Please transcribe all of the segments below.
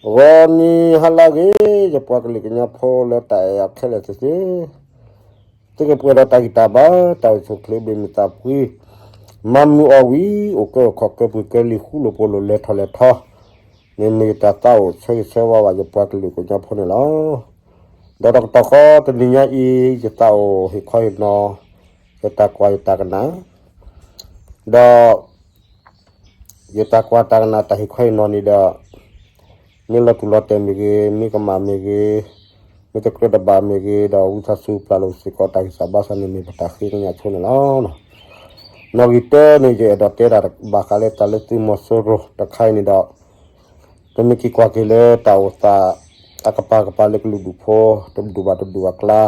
ဂီၤနံၤဟါလၢအဂ့ၤ, ယပှၤကလုာ်ကညီဖိလၢတၢ်အဲၣ်အီၤခဲလၢာ်သ့ၣ်သ့ၣ်, သုကပှဲၤဒီးတၢ်ဂံၢ်တၢ်ဘါ, တၢ်အိၣ်ဆူၣ်အိၣ်ချ့ဘၣ်မုာ်သးဖှံ, မၤမုာ်အီၣ်ဝံၤ အိၣ်ကၢအိၣ်ခီၣ်ကၢပှ့ၤကၢလံာ် ဃူလိာ်ဖိးလိာ် လဲၤထီၣ်လဲၤထီ, န့ၣ်မ့ၢ်ယတၢ်သးအိၣ်ဆၢဂ့ၤဆၢဝါဘၣ်ယပှၤကလုာ်ကညီဖိန့ၣ်လီၤ. ဒီးတကတီၢ်ဃီတနံၤညါအံၤ ယသးအိၣ်ဟ့ၣ်ခီဟ့ၣ်နီၤ, ယတၢ်ကွၢ်ယတၢ်ကနၣ်, ဒီး ယတၢ်ကွၢ်တၢ်ကနၣ်တၢ်ဟ့ၣ်ခီဟ့ၣ်နီၤန့ၣ်ဒီး, မ့ၢ်လီၤတူၢ်လီၤတဲာ်မ့ၢ်ဂ့ၤ, မ့ၢ်ကမၣ်မ့ၢ်ဂ့ၤ, မ့ၢ်တကြၢးတဘၣ်မ့ၢ်ဂ့ၤ, ဒီးဝံသးစူၤပျၢ်လိာ်စ့ၢ်ကီးတၢ်ဂံၢ်စၢ်ဘါစၢ်န့ၣ်မ့ၢ်ပတၢ်ဃ့ကညးဆိန့ၣ်လီၤ. နီၣ်ဂံၢ်တၢန့ၣ် ယအဲၣ်ဒိးတဲဒၣ်ဘၣ်ဃးလၢတၢ်လၢသုးမီၤစိရိၤတခါအံၤန့ၣ်ဒီး, ပမ့ၢ်က့ၤကွၢ်က့ၤလၢတၢ်အိၣ်သးအကပၤကပၤလၢကလုာ်ဒူၣ်ဖိ တဒူၣ်ဘၣ်တဒူၣ်အကျါ,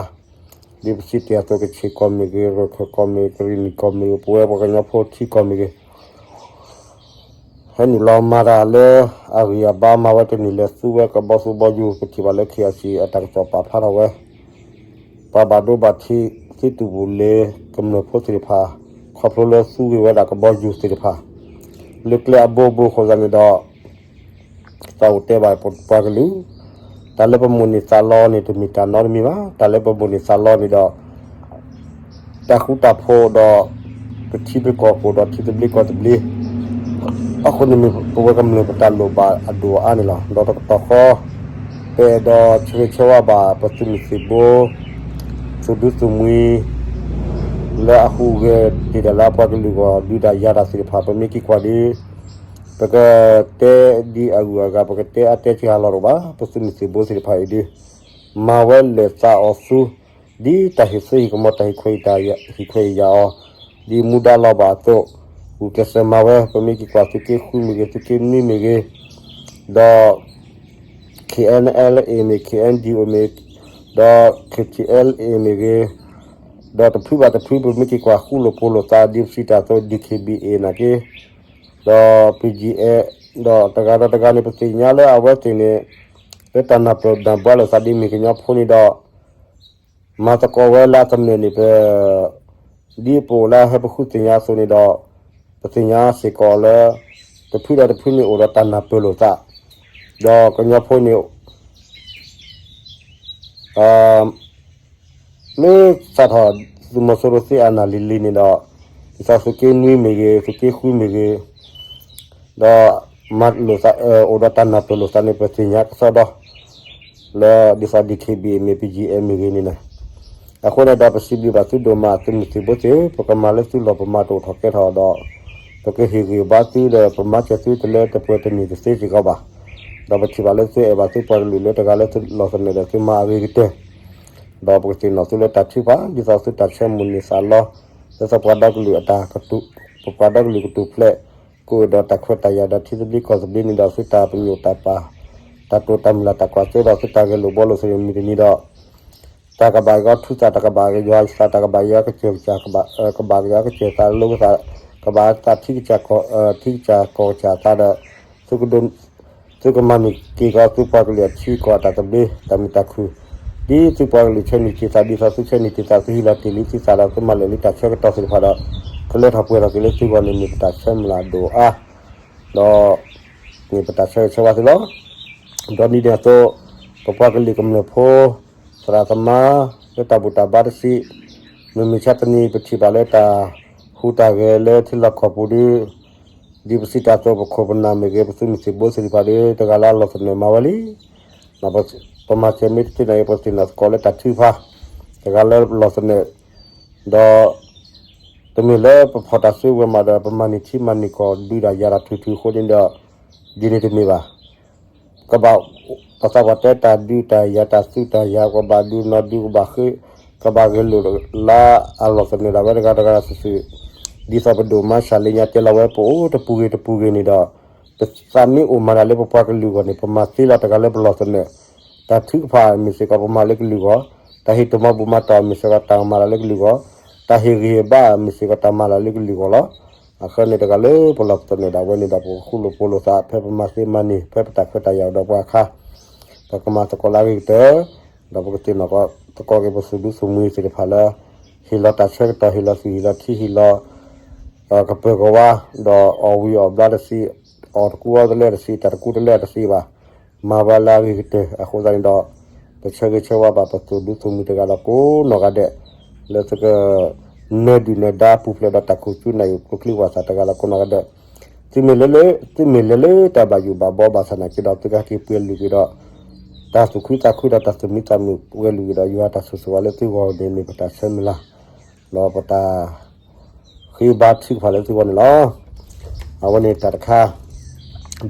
ဒ်ပစံးတ့ၢ်အသိး ကခ့ၣ်ကီၢ်မ့ၢ်ဂ့ၤ, ရခၢၣ်ကီၢ်မ့ၢ်ဂ့ၤ, ကရံၣ်နံၣ်ကီၢ်မ့ၢ်ဂ့ၤ, ပဝဲပှၤကညီဖိထံကီၢ်မ့ၢ်ဂ့ၤ, ဟဲနုာ်လီၤမၤတၢ်လၢအဂံၢ်အဘါမၤဝဲတန့ၢ်လၢသူဝဲကဘီသူဘီယူၤ ပထံၣ်ဘၣ်လၢ KIC အတၢ်ကစီၣ်ပာ်ဖျါထီၣ်ဝဲ, ပှၤဘၣ်ဒိဘၣ်ထံး သုးတူၢ်ပူၤလ့ၤကမျၢၢ်ဖိသ့ၣ်တဖၣ် ခီဖျိလၢသူဂ့ၤဝဲဒၣ်ကဘီယူၤသ့ၣ်တဖၣ် လၢကျဲအဘိဘိအဃိသတးန့ၣ်ဒီး သးအိၣ်တဲဘၣ်ပပှၤကလုာ်, တၢ်လၢပမိၣ်န့ၢ်သးလီန့ၣ် တမ့ၢ်တၢ်နီတမံၤဘၣ်. တၢ်လၢပမိၣ်န့ၢ်သးလီန့ၣ်ဒီး တၢ်ဃူတၢ်ဖိးဒီး ပထံပကီၢ်ပူၤဒီးထံသဘျ့ကီၢ်သဘျ့ အဃိန့ၣ်မ့ၢ်ပဝဲကမျၢၢ်ပတၢ်လိၣ်ဘၣ်အဒိၣ်အါန့ၣ်လီၤ. ဒီးတကတီၢ်ဃီ ပအဲၣ်ဒိးဆၢဂ့ၤဆၢဝါဘၣ်ပသုးမုၢ်သံၣ်ဘိ သုးဒူသုးမှံ လၢအဟူးဂဲၤတ့ၢ်ဒၣ်လၢအပှၤကလုာ်အဂီၢ် ဒုးတၢ်ယၤတၢ်သ့ၣ်တဖၣ် ပမ့ၢ်က့ၤကွၢ်ဒ် ပကတဲဒ်အဂုၤအဂၤ ပကတဲအါတဲစှၤလီၤတအိၣ်ဘၣ်. ပသုးမုၢ်သံၣ်ဘိသ့ၣ်တဖၣ်အံၤဒ် မၤဝဲလၢာ်သးအီၤဆူ ဒ်တၢ်ဟ့ၣ်စိဟ့ၣ်ကမီၤ တၢ်ဟ့ၣ်ခွဲးဟ့ၣ်ယာ်အီၤ ဒ်မူဒါလီၤဘၣ်အသိး ဂုာ်ကျဲးစၢးမၤဝဲ. ပမ့ၢ်က့ၤကွၢ်သုးက့ဃုမ့ၢ်ဂ့ၤ, သုးက့နွံမ့ၢ်ဂ့ၤ, ဒီး KNLA မ့ၢ် KNDO မ့ၢ်, ဒီး KTLA မ့ၢ်ဂ့ၤ, ဒီးတဖုဘၣ်တဖု ပမ့ၢ်က့ၤကွၢ်ဃူလိာ်ဖိးလိာ်သး ဒ်ပစံးတ့ၢ်အသိး DKBA နာ်က့, ဒီး BGF, ဒီးတဂၤဒီးတဂၤန့ၣ် ပသ့ၣ်ညါလၢအဝဲသ့ၣ်န့ၣ် လၢတၢ်နၢ်ပၢၢ်နၢ်ဘှါလိာ်သးဒ်မ့ၢ်ကညီဖိန့ၣ်ဒီး မၤသကိးဝဲလၢအသနၢၣ်န့ၣ် ပ ဒ်ပအိၣ်လၢဟဲပဃုသ့ၣ်ညါအသိးန့ၣ်ဒီး ပသ့ၣ်ညါစ့ၢ်ကီးလၢ တဖုဒီးတဖုန့ၣ်အိၣ်ဒီးတၢ်နၢ်ပၢၢ်လိာ်သး, ဒီးကညီဖိန့ၣ် မ့ၢ်စးထီၣ်သုးမီၤစိရိၤသ့အနၢ်လံၤလံၤန့ၣ်ဒီး ဒ်သိးသုးက့နွံမ့ၢ်ဂ့ၤ, သုးက့ဃုမ့ၢ်ဂ့ၤ, ဒီးမၤလိာ်သး အိၣ်ဒီးတၢ်နၢ်ပၢၢ်လိာ်သးန့ၣ် ပသ့ၣ်ညါကစီဒီ လၢဒ်သိး DKBA မ့ၢ် BGF မ့ၢ်ဂ့ၤန့ၣ်န့ၣ်, အဃိန့ၣ်ဒီး ပစံးဘျုးဘၣ်သုဒိၣ်မး သုးမုၢ်သံၣ်ဘိသ့ၣ်ဧၢ, ပကမၤလၢသုလီၢ် ပမၤတအိၣ်ထီၣ်ကဲထီၣ်ဒီး ပကဟ့ၣ်ဂံၢ်ဘါသုဒီး ပမၤစၢၤသုတလၢတပှဲၤတန့ၢ်တသ့စ့ၢ်ကီးဘၣ်. ဒီးပထံၣ်ဘၣ်လၢသုအဲၣ်ဘၣ်သုပှၤကလုာ်လၢတဂၤလၢသုလီၢ်သနၢၣ်ဒီးသုမၤအဂ့ၤကတၢၢ် ဒီးပကသ့ၣ်နီၣ်သုလၢတၢ်ထုကဖၣ် ဒ်သိးသုတၢ်ဆၢမိၣ်န့ၢ်သးလီ လၢပပှၤဒီကလုာ်အတၢ်ကတိၤ, ပပှၤဒီကလုာ်ကတိၤဖျဲး ကအိၣ်ဒီးတၢ်ခွဲးတၢ်ယာ်ဒီးထံသဘျ့ကီၢ်သဘျ့န့ၣ်ဒီး သုတၢ်ပညိၣ်တၢ်ပာ် တၢ်တိာ်တၢ်မုၢ်လၢ်တၢ်ကွၢ်စိဒီးသုတၢ်ဂဲၤလိာ်ဘှီလိာ်သ့ၣ်မံၤတမံၤဒီး တၢ်ကဘၣ်က့ၤအီၤထူသး တၢ်ကဘၣ်က့ၤယွၤသး တၢ်ကဘၣ်က့ၤအီၤကစၢၢ်ကစၢ် ကဘၣ်က့ၤအီၤကစၢၢ်သးလိကသး ကဘၣ်သးထံကစၢ် ထံကစၢ်ကီၢ်ကစၢ်သးဒီး သုကဒိး သုကမၤန့ၢ်က့ၤကီးသုပှၤကလုာ်အထံကီၢ်အတၢ်သဘျ့ တၢ်မုာ်တၢ်ခုၣ် ဒ်သုပှၤကလုာ်ဆၢန့ၢ်က့ၤသး ဒ်သိးသုဆၢန့ၢ်က့ၤသး သုဟံးလီၤတ့ၢ်လံသုသးဒီး သုမၤလဲၢ်လံတၢ်ဆၢကတီၢ်သ့ၣ်တဖၣ်ဒီး ကလဲၤထီၣ်ပှဲၤထီၣ်က့ၤလၢသုဂီၢ်န့ၣ် မ့ၢ်ပတၢ်ဆၢမုၢ်လၢ်ဒိၣ်အါ ဒီး မ့ၢ်ပတၢ်ဆၢဂ့ၤဆၢဝါသုလီၤ. ဒီးဒ်န့ၣ်အသိး ပပှၤကလုာ်ကမျၢၢ်ဖိ သရၣ်သမါ လၢတၢ်ဘူၣ်တၢ်ဘါတစံး မုၢ်မဆါတနံၤ ပထံၣ်ဘၣ်လၢတၢ်ဟူးတၢ်ဂဲၤလၢထံလီၢ်ကီၢ်ပူၤဒီး ဒ်ပစံးတၢ်အသိး ပခိၣ်ပနၢ်မ့ၢ်ဂ့ၤ ပသုးမုၢ်သံၣ်ဘိသ့ၣ်တဖၣ်ဒီး တဂၤလၢအလီၢ်သနၢၣ်မၤဝဲလံ. ပမၤစၢၤမ့ၢ်တသ့န့ၣ် ပသ့ၣ်နီၣ်သကိးလၢတၢ်ထုကဖၣ် တဂၤလၢပလီၢ်သနၢၣ် ဒီး တမ့ၢ်လၢပဖီၣ်တၢ်စုဝဲၤမးဒီး ပမၤန့ၢ်ထံမၤန့ၢ်ကီၢ် ဒုးတၢ်ယၤတၢ်ထုးထုးအဃိန့ၣ်ဒီး ဒ်န့ၣ်တမ့ၢ်ဘၣ်. ကဘၣ် ပသးပှၢ်တဲတၢ်ဒုးတၢ်ယၤတၢ်သူတၢ်ယၤ ကဘၣ်ဒုးနီၢ်ဒုး ကဘၣ်ဃ့ ကဘၣ်ဂဲၤလိာ်လၢအလီၢ်သနၢၣ်ဒၣ်ဝဲတဂၤတဂၤစုာ်စုာ် ဒ်သိးပဒိၣ်မါစှၤလ့ညါတဲလီၤဝဲ ပအိၣ်တပူၤဂ့ၤတပူၤဂ့ၤန့ၣ်ဒီး ပသးမ့ၢ်အိၣ်မၤတၢ်လၢပပှၤကလုာ်အဂီၢ်န့ၣ် ပမၤသ့လီၤတဂၤလၢပလီၢ်သနၢၣ် တၢ်ထုကဖၣ်မ့ၢ်စ့ၢ်ကီးပမၤလၢကလုာ်အဂီၢ်, တၢ်ဟ့ၣ်တၢ်မၤဘူၣ်မၤတီၢ်မ့ၢ်စ့ၢ်ကီးတၢ်မၤလၢကလုာ်အဂီၢ်, တၢ်ဟ့ၣ်ဂံၢ်ဟ့ၣ်ဘါမ့ၢ်စ့ၢ်ကီးတၢ်မၤလၢကလုာ်အဂီၢ်လီၤ. အဃိန့ၣ်တဂၤလၢပလီၢ်သနၢၣ်ဒၣ်ဝဲန့ၣ်ဒီး ပကဃူလိာ်ဖိးလိာ်သး ဖဲပမၤသ့မၤန့ၢ် ဖဲပတၢ်ခွဲးတၢ်ယာ်ဒီးပှၤအခါ ပကမၤသကိးလၢအဂ့ၤကတၢၢ် ဒီးပကသ့ၣ်နီၣ်သကိးက့ၤပသုးဒူသုးမှံသ့ၣ်တဖၣ်လၢ ဟ့ၣ်လီၤတၢ်ဆၢကတီၢ် ဟ့ၣ်လီၤသူၣ်ဟ့ၣ်လီၤထံဟ့ၣ်လီၤ ကပၢၤကဝါ ဒီးအီၣ်ဝံၤအီၣ်ဘျါတသ့, အီၣ်တကူအီတလၢတသ့, တၢ်တကူတလၢတသ့ဘၣ်. မၤဝဲလၢအဂ့ၤကတၢၢ် အဃိသတးန့ၣ်ဒီး ပဆၢဂ့ၤဆၢဝါဘၣ်ပသုးဒူသုးမုၢ်တဂၤဒီးကိးနီၢ်ဂၤဒဲး လၢသုက နၢၤဒုၣ်နၢၤဒါပူၤဖျဲးဒီးတၢ်ခိၣ်ကၠူနၢ်ယိၤကျိချံဝၣ်သၣ်တဂၤဒီးကိးနီၢ်ဂၤဒဲး သုမ့ၢ်လၢလၢ သုမ့ၢ်လဲၤလၢတၢ်ဘၣ်ယိၣ်ဘၣ်ဘီဘၣ်ဆၣ်နာ်က့ဒီး သုကဟဲက့ၤပှဲၤလုာ်က့ၤဒီး တၢ်သူၣ်ခုသးခုဒီးတၢ်သူၣ်မံသးမုာ်ပှဲၤလုာ်က့ၤဒီး ယွၤတၢ်ဆိၣ်ဂ့ၤဆိၣ်ဝါလၢသုဂီၢ်န့ၣ်မ့ၢ်ပတၢ်ဆၢမုၢ်လၢ် ဒီးပတၢ် ဃ့ဘါထုကဖၣ်လၢသုဂီၢ်န့ၣ်လီၤ. အဝဲန့ၣ်တၢ်တခါ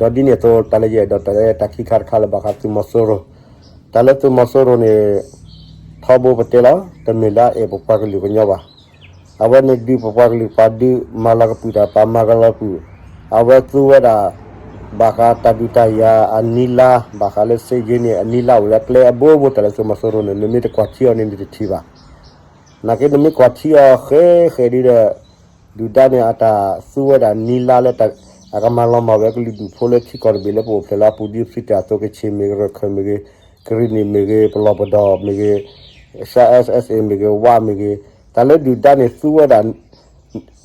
ဒီးဒ်န့ၣ်အသိး တၢ်လၢယအဲၣ်ဒိးတဲလၢတၢ်ခံခါတခါလၢဘၣ်ဃးသုးမီၤစိရိၤ, တၢ်လၢသုးမီၤစိရိၤန့ၣ် ထီဘိပတဲလီၤ တမ့ၢ်လၢအအဲၣ်ပပှၤကလုာ်ကညီဘၣ်. အဝဲန့ၣ်ဒုးပပှၤကလုာ်ပာ်ဒုး မၤလၤကပုာ်တၢ်ပာ်မၤကလီၤပုာ်, အဝဲသူဝဲဒၣ် ဘၣ်ဃးတၢ်ဒုးတၢ်ယၤအနံၤလါ ဘၣ်ဃးလၢစ့ယ့န့ၣ် အနံၤလါအိၣ်လၢကျဲအဘိဘိ တၢ်လၢသုးမီၤစိရိၤန့ၣ် နမ့ၢ်တကွၢ်ထံအီၤန့ၣ် နတထံၣ်ဘၣ်. နာ်က့နမ့ၢ်ကွၢ်ထံအီၤဃဲဃဲဒ်ဒီး ဒုၣ်ဒါန့ၣ် အတၢ်သူဝဲဒၣ်နံၤလါလၢ အကမၤလီၤမၢ်ဝဲကလုာ်ဒူၣ်ဖိလၢထံကီၢ်တဘ့ၣ်လၢပအိၣ်ဖျဲၣ်လၢအပူၤ ဒ်ပစံးတၢ်အသိး ကခ့ၣ်မ့ၢ်ဂ့ၤ ရခၢၣ်မ့ၢ်ဂ့ၤ ကရံၣ်နံၣ်မ့ၢ်ဂ့ၤ ပလီၢ်ပဒီၣ်မ့ၢ်ဂ့ၤ ရှၢ SSA မ့ၢ်ဂ့ၤ ဝမ့ၢ်ဂ့ၤ တၢ်လၢဒုၣ်ဒါန့ၣ်သူဝဲဒၣ်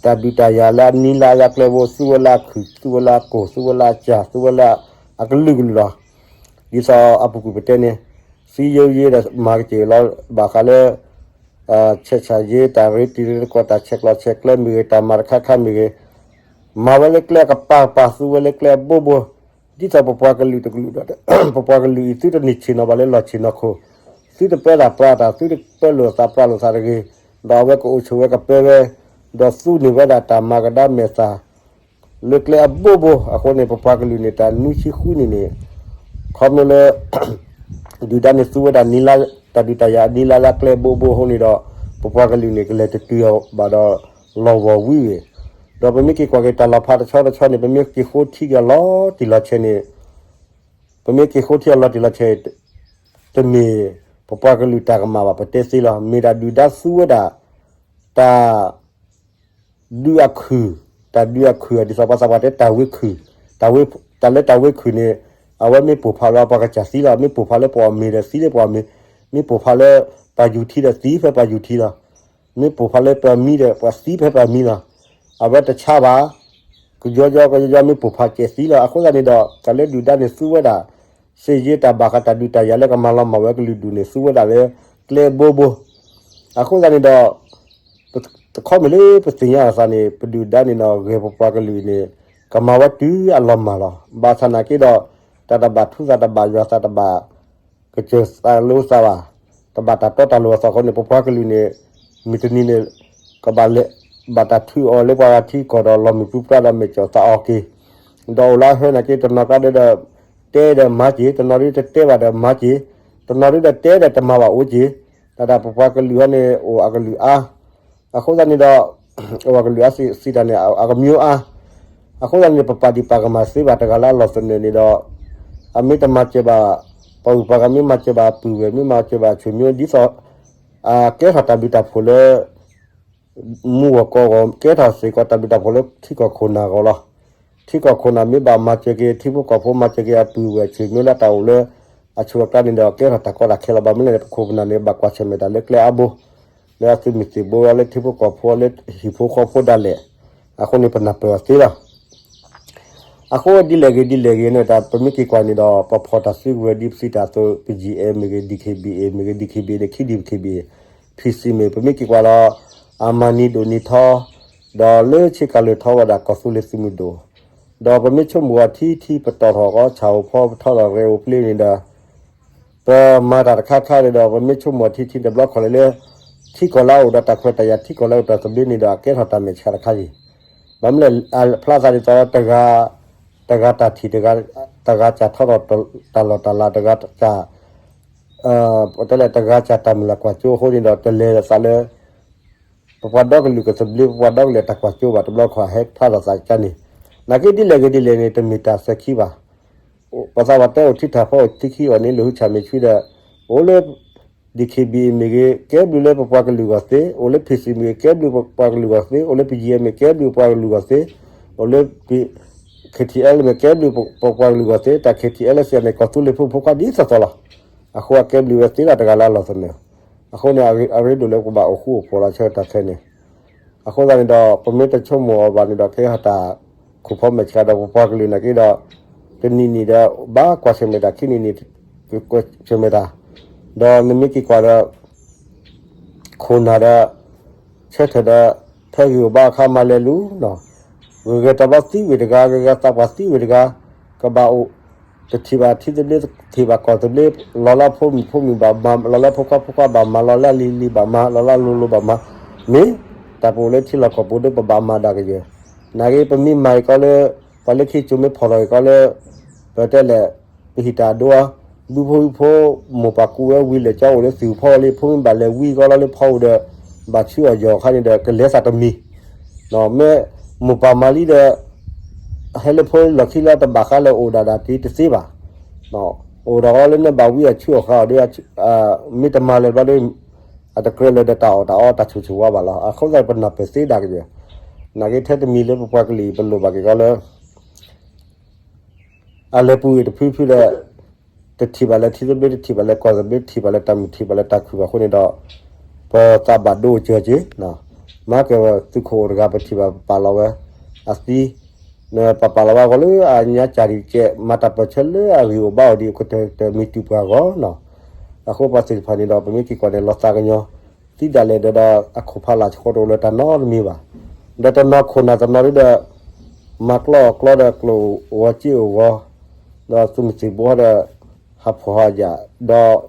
တၢ်ဒုးတၢ်ယၤလၢအနံၤလါလၢအကျဲဘိ သူဝဲလၢအခုၣ် သူဝဲလၢအကိၢ် သူဝဲလၢအကၢ် သူဝဲလၢအကလုာ်ကလုာ်လီၤ. ဒ်သိးအပူၤကွံာ်ပတဲန့ၣ် စံယိယ့ဒီးမၤကစၢ်လီၤ ဘၣ်ဃးလၢ ဆဲးဆးယ့ တၢ်ရ့တံၤရ့သကိး တၢ်ဆဲးကျိးဆဲးကျၢမ့ၢ်ဂ့ၤ တၢ်မၤတခါခါမ့ၢ်ဂ့ၤ မၤဝဲလၢကျဲအကပၤကပၤ သူဝဲလၢကျဲအဘိဘိ ဒ်သိးပပှၤကလုာ်တကလုာ်ဒီး ပပှၤကလုာ်အံၤ သုတန့ၢ်ဆ့ၣ်နီၤဘၣ်လၢလီၢ်ဆ့ၣ်နီၤခိၣ်, သုတပၢတၢ်ပြးတၢ် သုတပၢလိာ်သးပြးလိာ်သးတဂ့ၤ, ဒီးအဝဲကအိၣ်ဆိးဝဲကပၢဝဲ, ဒီးသူန့ၢ်ဝဲဒၣ်တၢ်မၤကဒါမဲာ်သၣ် လၢကျဲအဘိဘိ အဃိန့ၣ် ပပှၤကလုာ်န့ၣ် တၢ်နွံဆံဃုနံၣ်န့ၣ် ခီဖျိလၢ ဒုၣ်ဒါန့ၣ်သူဝဲဒၣ်နံၤလါ တၢ်ဒုးတၢ်ယၤအနံၤလါလၢအကျဲအဘိဘိအဃိန့ၣ်ဒီး ပပှၤကလုာ်န့ၣ် ကလဲၤတတုၤအီၤဘၣ်ဒီး လီၢ်ဝီၤဝံၤဝံၤ, ဒီးပမ့ၢ်က့ၤကွၢ်က့ၤတၢ်လီၤဖးတဆီတဆီန့ၣ် ပမ့ၢ်က့ၤဃိထံက့ၤအီၤလီၤတံၢ်လီၤဆဲးန့ၣ် ပမ့ၢ်က့ၤဃိထံအီၤလီၤတံၢ်လီၤဆဲး တမ့ၢ်ပပှၤကလုာ်တၢ်ကမၣ်ဘၣ် ပတဲသ့လီၤ. မ့ၢ်ဒၣ်ဒုၣ်ဒါသူဝဲဒၣ် တၢ် ဒုးအခုၣ်, တၢ်ဒုးအခုၣ် ဒ်သိးပှၤသးပှၢ်တဲတၢ်ဝ့ခုၣ်, တၢ်ဝ့, တၢ်လၢတၢ်ဝ့ခုၣ်န့ၣ် အဝဲမ့ၢ်ပိၢ်ဖးလၢပှၤကစၢ်သံလီၤ. မ့ၢ်ပိၢ်ဖးလၢပှၤအီၣ်မ့ၤဒီးသံလၢပှၤအီၣ်မ့ၤ, မ့ၢ်ပိၢ်ဖးလၢပှၤယူၤထံဒီးသံဖဲပှၤယူၤထံလီၤ. မ့ၢ်ပိၢ်ဖးလၢပှၤမံဒီးပှၤသံဖဲပှၤမံလီၤ. အဝဲတဆါဘၣ်, ကယီကယီကယီကယီမ့ၢ်ပိၢ်ဖးကဲးသံလီၤ. အဃိသတးန့ၣ်ဒီး တၢ်လၢဒုၣ်ဒါန့ၣ်သူဝဲဒၣ် စ့ၢ်ယ့တၢ်ဘၣ်ဃးတၢ်ဒုးတၢ်ယၤလၢကမၤလီၤမၢ်ဝဲကလုာ်ဒူၣ်န့ၣ် သူဝဲဒၣ်လၢကျဲဘိဘိ. အဃိသတးန့ၣ်ဒီး တခီမ့ၢ်လၢပသ့ၣ်ညါအသးန့ၣ် ပဒုၣ်ဒါန့ၣ်ဒီး ဂဲၤပပှၤကလုာ်န့ၣ် ကမၤဝဲတုၤအလီၤမၢ်လီၤ. ဘၣ်ဆၣ်နာ်က့ဒီး တၢ်တဘၣ်ထူသးတဘၣ်ယွၤသးတဘၣ် ကစၢၢ်သးလိသးဘၣ်, တဘၣ်တၢ်တီတၢ်လိၤအသးအဃိန့ၣ် ပပှၤကလုာ်န့ၣ် မုၢ်တနံၤန့ၣ် ကဘၣ်လဲၤ ဘၣ်တၢ်ထုးအီၤလၢပှၤဂၤထံကီၢ်ဒီးလီၤမုၢ်ပြံပြါဒီးမဲာ်ကၠီၣ်သးအီၤက့ၤ, ဒီးအိၣ်လၢအဟၢန့ၣ်က့ တနီၤကျါဒီး တဲဒီးမၤက့ၤ, တနီၤဒ်တတဲဘၣ်ဒီးမၤက့ၤ, တနီၤဒ်ဒီးတဲဒီးတမၤဘၣ်အိၣ်က့ၤ, တၢ်ဒၣ်ပပှၤကလုာ်ဟီန့ၣ် အိၣ်အကလုာ်အါ အဃိသတးန့ၣ်ဒီး အိၣ်အကလုာ်အါစံးတၢ်န့ၣ် အကမျိုးအါ, အဃိသတးန့ၣ် ပပာ်ဒံးပာ်ကမၣ်သ့ဘၣ်တဂၤလၢအလီၢ်သနၢၣ်န့ၣ်ဒီး အမ့ၢ်တမၤစၢၤဘၣ် ပှၤဂုၤပှၤဂၤ မ့ၢ်မၤစၢၤဘၣ်အပုၢ်ဝဲၢ် မ့ၢ်မၤစၢၤဘၣ်အဆွေမျိုး ဒ်သိး အကဲထီၣ်တၢ်ဘျုးတၢ်ဖှိၣ်လၢ မူဂီၢ်ကီၢ်ဂီၢ် ကဲထီၣ်စ့ၢ်ကီးတၢ်ဘျုးတၢ်ဖှိၣ်လၢထံကီၢ်ခိၣ်နၢ်ဂီၢ်လီၤ. ထံကီၢ်ခိၣ်နၢ်မ့ၢ်ဘၣ်မၤစၢၤက့ၤ ထံဖိကီၢ်ဖိ မၤစၢၤက့ၤအပုၢ်ဝဲၢ် ဆွေမျိုးလၢတၢ်အိၣ်လၢ အဆိအကျါန့ၣ်ဒီး ကဲထီၣ်တၢ်ကီတၢ်ခဲလီၤ. ဘၣ်မနုၤလဲၣ်န့ၣ် ပခိၣ်ပနၢ်န့ၣ် ဘၣ်ကွၢ်ဆၢၣ်မဲာ်တၢ်လၢကျဲအါဘိ လၢအသုးမုၢ်သံၣ်ဘိ လၢထံဖိကီၢ်ဖိ လၢဟံၣ်ဖိဃီဖိဒၣ်လဲာ်, အဃိန့ၣ် ပနၢ်ပၢၢ်အီၤသ့လီၤ. အဃိဒ်လဲၣ်ဂ့ၤဒ်လဲၣ်ဂ့ၤန့ၣ် တၢ်ပမ့ၢ်က့ၤကွၢ်န့ၣ်ဒီး ပဖီၣ်တၢ်စုကဝဲၤဒ်ပစံးတၢ်အသိး ပယံၤအဲၣ်မ့ၢ်ဂ့ၤ ဒံၣ်ခ့ၣ်ဘံၣ်အဲၣ်မ့ၢ်ဂ့ၤ ဒံၣ်ခ့ၣ်ဘံၣ်န့ၣ် ခံဒံၣ်ခ့ၣ်ဘံၣ် ဖံးစံမ့ၢ် ပမ့ၢ်က့ၤကွၢ်လီၤ အမၤနံၤဒိၣ်နံၤထီ ဒီးလၢဆ့ကၤလၢာ်ထီဝဲဒၣ်ကီၢ်သူလ့ၤသုးမုၢ်ဒိၣ်, ဒီးပမ့ၢ်ဆိကမိၣ်အီၤထံထံ ပတီၢ်ထီၣ်ဃီ ဆၣ်ဧိၤဖီ ပထီၣ်ဒီးရဲၣ်ဧိၤပျ့ၤန့ၣ်ဒီး ပမၤတၢ်တခါခါန့ၣ်ဒီး ပမ့ၢ်ဆိကမိၣ်အီၤထံထံတဘျီခီၣ်လၢ ထံကီၢ်လၢအအိၣ်ဒီးတၢ်ခွဲးတၢ်ယာ် ထံကီၢ်လၢအအိၣ်တၢ်သဘျ့န့ၣ်ဒီး အကဲထီၣ်တၢ်မဲာ်ဆှးတခါအံၤ, ဘၣ်မနုၤလဲၣ် ဖျါသးဒ်သိး တဂၤတၢ်ထံၣ် တဂၤစၢ်ထီထီၣ်တၢ်လီၢ်တၢ်လၤ တဂၤစၢ် ပတဲလဲၣ် တဂၤစၢ်တၢ်မုၢ်လၢ်ကွၢ်စိအဃိန့ၣ်ဒီး တလဲၤလိာ်သးလၢ ပပှၤဒီကလုာ်ကသဘျ့ ပပှၤဒီကလုာ်အတၢ်ကွၢ်စိဘၣ် တဘျီခီၣ်ဟဲဖျါထီၣ်သးကန့ၣ်, နာ်က့ဒ်လဲၣ်ဂ့ၤဒ်လဲၣ်န့ၣ် တမ့ၢ်တၢ်စဲၤခံဘၣ်. ပှၤသးပှၢ်တဲအိၣ်ထံထၣ်ဖီအိၣ်ထံခံအီၤန့ၣ် လၢဟုဆၣ်မ့ၢ်ဆှံဒီး အိၣ်လၢ ဒံၣ်ခ့ၣ်ဘံၣ်မ့ၢ်ဂ့ၤ ကဲဘျုးလၢပပှၤကလုာ်အဂီၢ်သ့, အိၣ်လၢဖံးစံမ့ၢ်ဂ့ၤ ကဲဘျုးပပှၤကလုာ်အဂီၢ်သ့, အိၣ်လၢပယံၤအဲၣ်မ့ၢ် ကဲဘျုးပပှၤကလုာ်အဂီၢ်သ့, အိၣ်လၢ ခ့ၣ်ထံၣ်အဲလ်မ့ၢ် ကဲဘျုးပပှၤကလုာ်အဂီၢ်သ့, တၢ် ခ့ၣ်ထံၣ်အဲလ်စံးန့ၣ် ကီၢ်သူလ့ၤဖိဖိခွါဒ်သိးသိးလီၤ. အဃိအကဲဘျုးဝဲသ့လီၤ တဂၤလၢအလီၢ်သနၢၣ်, အဃိန့ၣ် အရ့ဒိၣ်လၢပကဘၣ်အိၣ်ဃူအိၣ်ဖိးလီၤ ဆၢကတီၢ်ခဲအံၤန့ၣ်, အဃိသတးန့ၣ်ဒီး ပမ့ၢ်တဆိကမိၣ်အီၤဘၣ်န့ၣ်ဒီး ကဲထီၣ်တၢ်ခိၣ်ဖီမဲာ်ဆှးဒီး ပပှၤကလုာ်နာ်က့ဒီး တနံၤနံၤဒီး ဘၣ်ကွၢ်ဆၢၣ်မဲာ်တၢ် ခံနံၤနံၤ ကွၢ်ဆၢၣ်မဲာ်တၢ်, ဒီးနမ့ၢ်က့ၤကွၢ်ဒီး ခိၣ်နၢ်ဒီး ဆၢထၢၣ်ဒီး ဖဲဂ့ၢ်အိၣ်ဘၣ်အခါမၤလဲၤလူၤနီၤ, ဂဲၤဂဲၤတၢ်ဘီသံဝ့ၢ်တဂၤ ဂဲၤဂဲၤသးပှၢ်သံဝ့ၢ်တဂၤ, ကဘၣ်အိၣ် တထံၣ်ဘၣ်ထံသဘျ့ တထံၣ်ဘၣ်ကီၢ်သဘျ့, လီၤလၢဖိမုၣ်ဖိမုၣ်ဘၣ်မၤ, လီၤလၢဖိခွါဖိခွါဘၣ်မၤ, လီၤလၢလံၤလံၤဘၣ်မၤ, လီၤလၢလိၤလိၤဘၣ်မၤ, မ့ၢ်တၢ်ပအိၣ်လၢထံလီၢ်ကီၢ်ပူၤဒီး ပဘၣ်မၤဒၣ်ကယဲၢ်, နာ်က့ ပမ့ၢ်မၤအံၤကီးလၢ ပှၤလၢခံကၠိမ့ၢ်ဖီၣ်ထီၣ်အံၤကီးလၢ ပတဲလဲၣ် ပဟံးတၢ်ဒိ, ဘုဖိဝံဖိ မိၢ်ပၢ်ကူဝဲဝံၤလဲၤကၠီအိၣ်လၢသုးဖီလံ ဖိမ့ၢ်ဘၣ်လဲၤဝံကီးလီၤလၢဖီအိၣ်ဒီး ဘၣ်ဆူအီၣ်ယီၤအခါန့ၣ်ဒီး ကလဲၤသးတမံၤ, မ့ၢ်မိၢ်ပၢ်မၤလံဒီး ဟဲလၢဖိလီၢ်ခံလၢတဘၣ်ဃးလၢအိၣ်ဒၣ်ဒၣ်တသ့ဘၣ်, အိၣ်ဒီးအီၤလၢနဘၣ်ဝံအီၤဆူအီၣ်ဃာ်အီၤဒီး မ့ၢ်တမၤလၢၤဘျီဒီး အတကြၢးလၢၤဒီးတၢ်အီၣ်တၢ်အီတၢ်ဆိၣ်ဆိၣ်ဝါဘၣ်လီၤ. အဃိသတးပနၢ်ပၢၢ်သ့ဒၣ်ကယဲၢ်, နာ်က့ထဲတမံၤလၢပပှၤကလုာ်အံၤ ပလိၣ်ဘၣ်က့ၤကီးလၢ အလဲၤပူၤဂ့ၤတဖုဖုဒီး တထံၣ်ဘၣ်လၢထံသဘျ့ တထံၣ်ဘၣ်လၢကီၢ်သဘျ့ တထံၣ်ဘၣ်လၢတၢ်မုၢ် တထံၣ်ဘၣ်လၢတၢ်ခုၣ်ဘၣ်အဃိန့ၣ်ဒီး ပသးဘၣ်ဒိအစၢၤက့ၤ, မၤကဲဝဲသုးခိၣ်အိၣ်တဂၤ ပထံၣ်ဘၣ်ပပာ်လီၤဝဲအသံ, ပပာ်လီၤဝဲအဂီၢ်လၢအညါကၢ်ဒံးကဲး မၤတၢ်ပၢၢ်ဆၢလၢအဂ့ၢ်အိၣ်ဘၣ်အိၣ်ဒံး ကတၢၢ်တၢၢ်မ့ၢ်တုၤပှၤဂီၢ်နီၤ, အဃိပှၤသ့ၣ်တဖၣ်န့ၣ်ဒီး ပမ့ၢ်က့ၤကွၢ်န့ၣ် လီၤသးကညီၤ သံဒၣ်လဲာ်ဒီး ဒီးအခိၣ်ဖးလၢ်ဆှီတအိၣ်လၢတၢ်နီတမံၤဘၣ်, ဒီးတနီၤခိၣ်နၢ်တနီၤဒ်ဒီး မၤကျီအီၣ်ကျီဒီး ကျိၣ်အိၣ်ဂီၤစ့အိၣ်ဂီၤ, ဒီးသုးမုၢ်သံၣ်ဘိဒီး ဟးဖီၣ်ဟးယာ်, ဒီး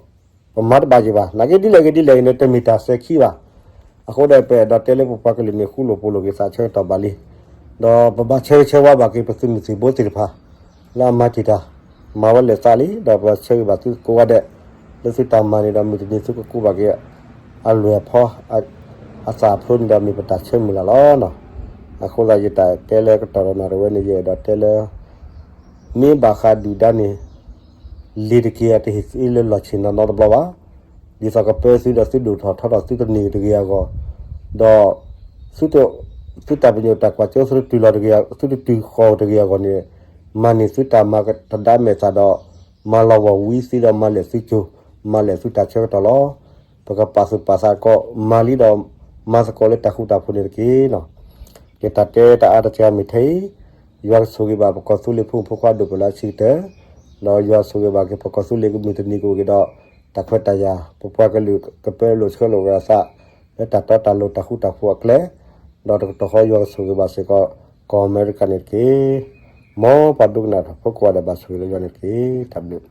ပမၤတဘၣ်ယံၤဘၣ်, နာ်က့ဒ်လဲၣ်ဂ့ၤဒ်လဲၣ်ဂ့ၤန့ၣ် တမ့ၢ်တၢ်စဲၤခံဘၣ်, အဃိဒီးပအဲၣ်ဒိးတဲလၢပပှၤကလုာ်န့ၣ် ဃူလိာ်ဖိးလိာ်က့ၤသးဆၢကတီၢ်ဘၣ်လံ, ဒီးပဘၣ်ဆၢဂ့ၤဆၢဝါဘၣ်က့ၤ ပသုးမုၢ်သံၣ်ဘိသ့ၣ်တဖၣ် လၢအမၤတ့ၢ်တၢ်, မၤဝဲလဲၤသးလံ, ဒီးပဆၢဂ့ၤဘၣ်သုကိးဂၤဒဲး လၢသုတၢ်မၤန့ၣ်ဒီး မုၢ်တနံၤသုကကူးဘၣ်က့ၤ အလွဲၢ်အဖီ အသးအဖျိန့ၣ်ဒီး မ့ၢ်ပတၢ်ဆၢမုၢ်လၢ်လီၤ. အဃိသတးယတၢ်တဲလၢကတီၢ်ဒီးနၣ်ရံၣ်ဝဲန့ၣ် ယအဲၣ်ဒိးတဲလၢ မ့ၢ်ဘၣ်ဃးဒုၣ်ဒါန့ၣ် လ့ၤတက့ၢ်အတဟ့ၣ်သ့လၢလီၢ်ဆ့ၣ်နီၤနီတဘျီဘၣ်, ဒ်သိးကပၢသုဒီးသုဒိၣ်ထီၣ်ထီထီၣ်သုတန့ၢ်တဂ့ၤအဂီၢ်, ဒီး သုတၢ်ပညိၣ်တၢ်ကွၢ်စိ သုတတုၤလီၤတဂ့ၤ, သုတတုၤဃီၤတဂ့ၤအဂီၢ်န့ၣ်, မၤန့ၢ်သုတၢ်မၤတဒါမဲာ်သးဒီး မၤလီၤဂာ်ဝံသ့ဒီးမၤလဲၢ်သုကၠိ, မၤလဲၢ်သုတၢ်ဆၢကတီၢ်လီၤ. ပကပာ်သူၣ်ပာ်သးကီး မၤလံဒီး မၤသကိးလၢတၢ်ဃူတၢ်ဖိးန့ၣ်တက့ၢ်နီၤ. ယတၢ်တဲတၢ်အါတက့ၢ်မ့ၢ်ထဲအံၤ, ယွၤကဆိၣ်ဂ့ၤဘၣ်ပကီၢ်သူလ့ၤဖိမုၣ်ဖိခွါဒိၣ်ပၢၢ်လၢအဆံးကတၢၢ်, ဒီးယွၤဆိၣ်ဂ့ၤဘၣ်က့ၤပကီၢ်သူလ့ၤကမုၢ်တနံၤကအိၣ်က့ၤဒီး တၢ်ခွဲးတၢ်ယာ် ပပှၤကလုာ်ကပၢလိာ်ဆှၢလိာ်ဝဲအသး လၢတၢ်တီတၢ်လိၤတၢ်ဃူတၢ်ဖိးအကျဲ, ဒီးတကတီၢ်ဃီယွၤကဆိၣ်ဂ့ၤဘၣ်စ့ၢ်ကီး ကီၢ်အမဲရကၤန့ၣ်တက့ၢ်. မ်ပှၤဒိကနၣ်တၢ်ဖိကိးဂၤဒဲးဘၣ်ဆိၣ်ဂ့ၤလၢယွၤန့ၣ်တက့ၢ်. တၢ်ဘျုး